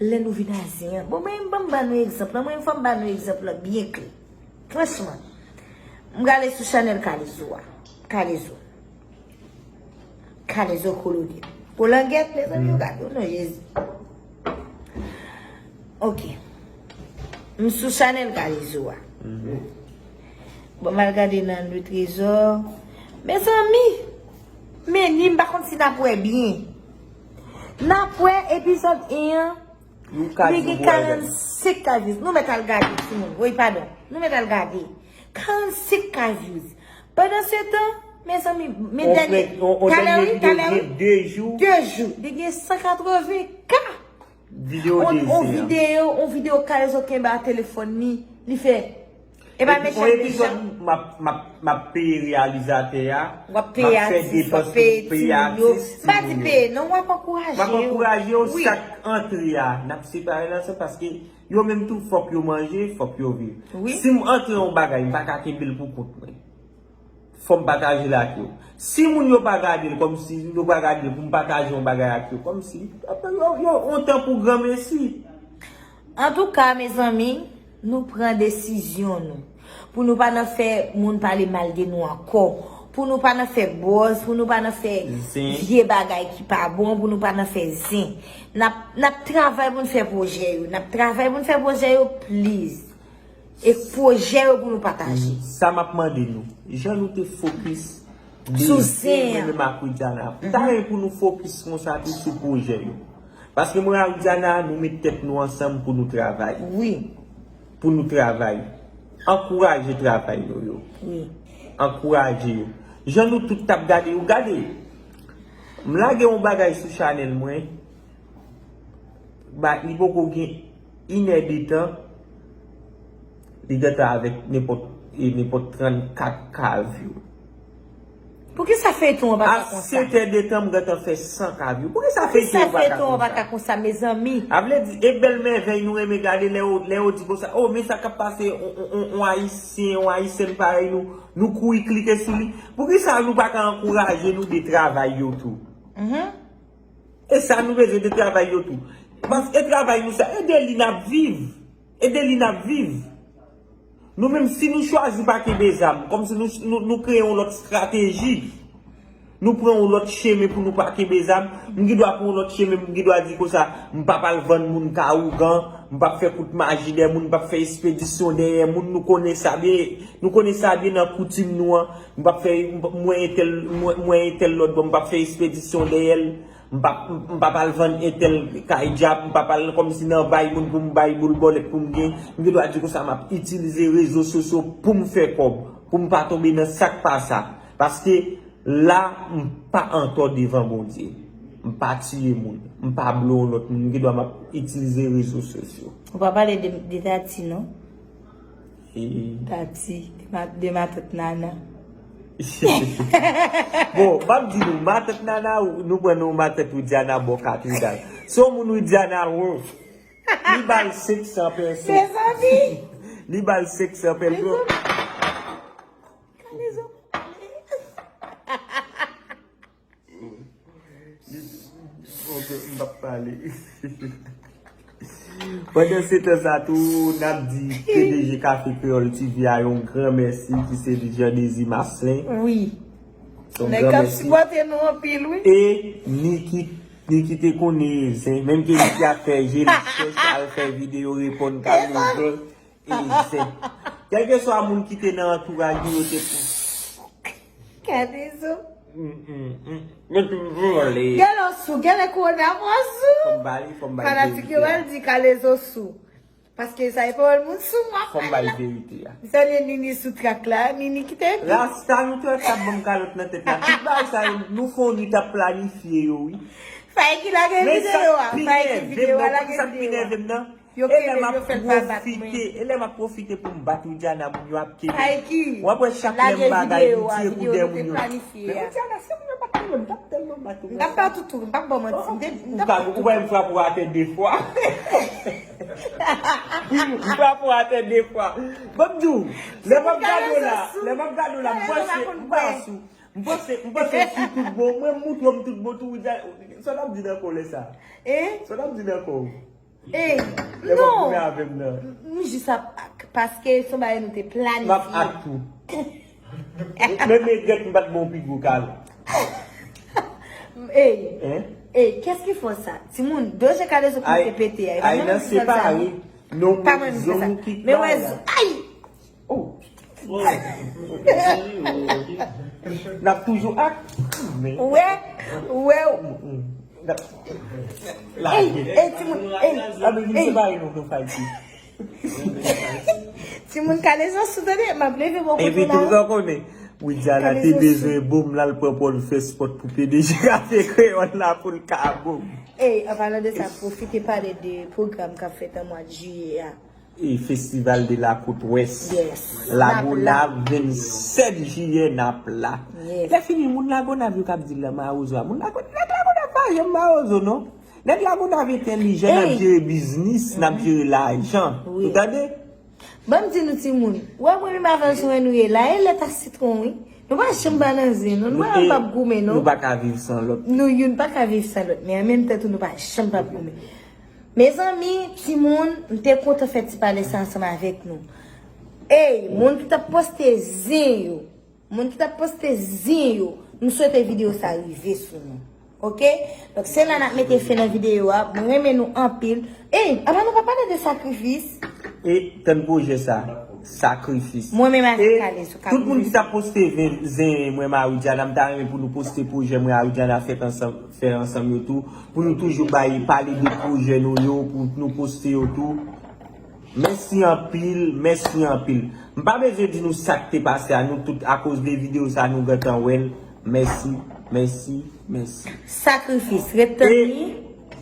lè nou vin a zen an, bon, mwen, ban m ba nou egzanp lan, mwen, fò m ba nou egzanp lan byen klè. Franchman, m gade sou chanèl Kalezo a. Kalezo. Kalezo Kolonèl. Kolangèt, mezanmi, yo gade w non, Jezi. Ok. M sou chanèl Kalezo a. Bon, m al gade nan Le Trésor. Mezanmi, men ni m pa konn si n ap wè byen. N ap wè epizòd en an, li gen karannsenk K views. Nou mèt al gade, timoun. Wi, padon. Nou mèt al gade. Karannsenk K views. Pandansetan, mezanmi, men dènye, talè wi, talè wi. De jou. De jou. Li gen san katreven K. Videyo on, on videyo, on videyo Kalezo kenbe a telefòn li, li fè. E pa mechan deja. M ap, m ap, m ap peye reyalizatè a. W ap peye atis, w ap peye timoun yo. M pa di peye, non, w ap ankouraje yo. M ap ankouraje yo, sak antre a. N ap separe nan sa paske yo menm tou fòk yo manje, fòk yo viv. Si m antre yon bagay, m pa ka kenbe l pou kont mwen. Fò m pataje l ak yo. Si moun yo pa gade l kòmsi, yo pa gade l pou m pataje yon bagay ak yo, kòmsi, yo, yo, yon tan pou granmesi. Antouka, mezanmi, nou pran desizyon nou. Pou nou pa nan fè moun pale mal de nou ankò. Pou nou pa nan fè buzz, pou nou pa nan fè vye bagay ki pa bon, pou nou pa nan fè zen. N ap, n ap travay pou n fè pwojè yo. N ap travay pou n fè pwojè yo, please. E pwojè yo pou nou pataje. Sa m ap mande nou, jan nou te fokis de zen mwen menm ak Widiana, m ta renmen pou nou fokis konsa tou sou pwojè yo. Paske mwen ak Widiana, nou met tèt nou ansanm pou nou travay. Wi. Pou nou travay. Ankouraje travay nou yo. Wi. Ankouraje yo. Jan nou tout t ap gade yo, gade. M lage yon bagay sou chanèl mwen. Ba, li poko gen inè de tan, li gentan avèk nenpòt, e, nenpòt trannkat K view. Poukisa feyton an pa ka konsa? A sèt è de tan, m gentan fè san K view. Poukisa feyton an pa ka konsa, mezanmi? A vle di, e bèl mèvèy nou renmen gade lè yo, lè yo di konsa, oh, men sa k ap pase, on, on, on, on Ayisyen, on Ayisyèn parèy nou, nou kouri klike sou li. Poukisa nou pa ka ankouraje nou de travay yo tou? E sa nou bezwen de travay yo tou. Paske travay nou sa, e de li n ap viv. E de li n ap viv. Nou menm, si nou chwazi pa kenbe zam, kòmsi nou, nou, nou kreye yon lòt estrateji. Nou pran yon lòt chemen pou nou pa kenbe zam. M gen dwa pran yon lòt chemen, m gen dwa di konsa, m p ap al vann moun ka ougan, m p ap fè kout maji dèyè moun, m p ap fè espedisyon dèyè moun. Nou konnen sa byen, nou konnen sa byen nan koutim nou an. M p ap fè, m p ap, mwen entèl, mwen, mwen entèl lòt bò, m p ap fè espedisyon dèyè l. M p ap, m p ap al vann entèl kay djab, m p ap al kòmsi nan bay moun pou m bay boul bòlèt pou m gen. M gen dwa di konsa, m ap itilize rezo sosyo pou m fè kòb, pou m pa tonbe nan sa k pa sa. Paske la, m pa antò devan Bondye. M pa tiye moun. M pa blow lòt moun. M gen dwa m ap itilize rezo sosyo. Ou pa pale de, de Tati, non? E Tati, de ma, de matant Nana. Bon, m ap di nou, matant Nana, nou pran non matant Widiana bò katedral. Se yon moun Widiana Worth. Li ba l senk san pèso. Mezanmi! Li ba l senk san pèso. Mezanmi! Kalezo. Ok, m p ap pale. Pandan se tan sa tou, n ap di P D G Café Créole T V a yon gran mèsi, ki se Jean Désir Marcelin. Wi. Yon gran mèsi. Nèg k ap sipòte nou anpil, wi. E Niki, Niki te konnen zen, menm ke Niki ap fè je l chèch, al fè videyo reponn Kalezo. E zen. Kèlkeswa moun ki te nan antouraj li, yo te pou. Kalezo. Mm, mm, mm. Yo toujou anlè. Gèlè sou, gèlè kowona mwen sou. Fò m ba li, fò m ba li verite a. Fanatik yo al di Kalezo sou. Paske sa e pawòl moun sou m ap bay la. Fò m ba li verite a. M salye Nini sou trak la. Nini kite epi. Rasta nou te wè k t ap ban m kalòt nan tèt la. Tout bagay sa yo, nou fè yon nwit ap planifye yo, wi. Fay ki lage videyo a. Fay ki videyo a, lage videyo a. Yo kenbe m, yo fè l pa bat mwen. E lè m ap pwofite pou m bat Widiana, moun yo ap kenbe m. W ap wè chak lè m bagay, li tire kou dèyè moun yo. Men Widiana, si moun yo pa t kenbe m, m t ap tèlman bat ou. M t ap bat ou tou, m p ap ba w manti. M te, m t ap bat ou. Ou wè m frape w atè de fwa. M frape w atè de fwa. Ban m di w, lè m ap gade w la, lè m ap gade w la, m panse, m panse, m panse, m panse w sou tout bon. Mwen m moutre w m tout bon tou, Widiana. Sa w t ap di nan kò w lè sa? Sa w t ap di nan kò w? Ey, non. Lè w ap goumen avè m nan. M jis ap ak, paske se yon bagay nou te planifye. M ap ak tou. Men, men, gèt m pa t bon pi gwo kal. Ey, ey, qu'est-ce qui fait ça? Timoun, de je Kalezo ki te pete a. Ay, nan separe. Non, pa mwen menm ki fè sa. Men wè, ay! Oh. N ap toujou ak. Ou wè, ou wè. Ey, ey, timoun, ey, ey. Timoun Kalezo sou tande, m ap leve bò kote la. Epi tou sa konnen, Widiana te bezwen bon, l al pran pòl fès pòt pou P D G Café Créole la pou l ka bon. Ey, an palan de sa, pwofite pale de pwogram k ap fèt an mwa jiyè a. E Festival de la Côte Ouest. Lagonav, vennsèt jiyè, n ap la. Lè fini, moun Lagonav yo k ap di l mawozo a. Moun Lagonav, nèg Lagonav pa janm mawozo, non. Nèg Lagonav entèlijan, n ap jere biznis, n ap jere lajan. Ou tande? Ban m di nou timoun, ou wè mwen menm avè l sou wè nou ye la, e lèt a sitwon, wi. Nou pa janm pa nan zen, non. Nou pa, nou p ap goumen, non. Nou pa ka viv san lòt. Nou youn pa ka viv san lòt, men an menm tan tou, nou pa janm p ap goumen. Mezanmi, timoun, m te kontan fè ti pale sa ansanm avèk nou. Ey, moun ki t ap poste zen yo, moun ki t ap poste zen yo, m swete videyo sa rive sou nou. Oke? Donk, se la n ap mete fen nan videyo a. Mwen renmen nou anpil. Ey, apa nou pa pale de sakrifis? E tann pwojè sa, sakrifis. Mwen menm avèk Kalezo, tout moun ki t ap poste zen, zen mwen, Marie Diana, m ta renmen pou nou poste pwojè mwen, Marie Diana, fèt ansanm, fè ansanm yo tou. Pou nou toujou bay, pale de pwojè nou yo, pou nou poste yo tou. Mèsi anpil, mèsi anpil. M pa bezwen di nou sa k te pase a, nou tout, akoz de videyo sa, nou gentan wè l. Mèsi, mèsi, mèsi. Sakrifis, ret tann li.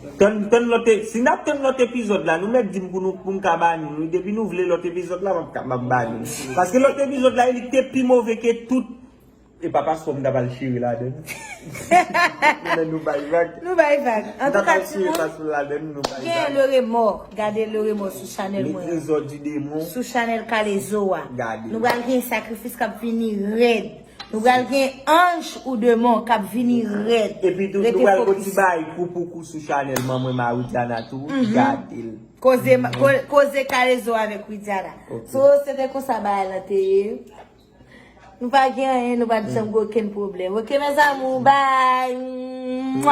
E tann, tann lòt e-, si n ap tann lòt epizòd la, nou mèt di m pou nou, pou m ka ba nou, wi. Depi nou vle lòt epizòd la, m ap ka, m ap ba nou. Paske lòt epizòd la, li te pi move ke tout. E pa paspò m t ap al chire ladann. Men nou bay vag. Nou bay vag. M t ap al chire paspò ladann, nou bay vag. Gen le remò. Gade le remò sou chanèl mwen. Le trésor du démon. Sou chanèl Kalezo a. Gade. Nou pral gen sakrifis k ap vini rèd. Nou pral gen anj ou demon k ap vini rèd. Epi tou, nou pral gon ti bay kou pou kou sou chanèl manman Marie Diana tou. Gade l. Koze, ko-, koze Kalezo avèk Widiana. Ok. So, se te konsa bagay lan te ye. Nou pa gen anyen, nou pa t janm gen okenn pwoblèm. Ok, mes amours, bye.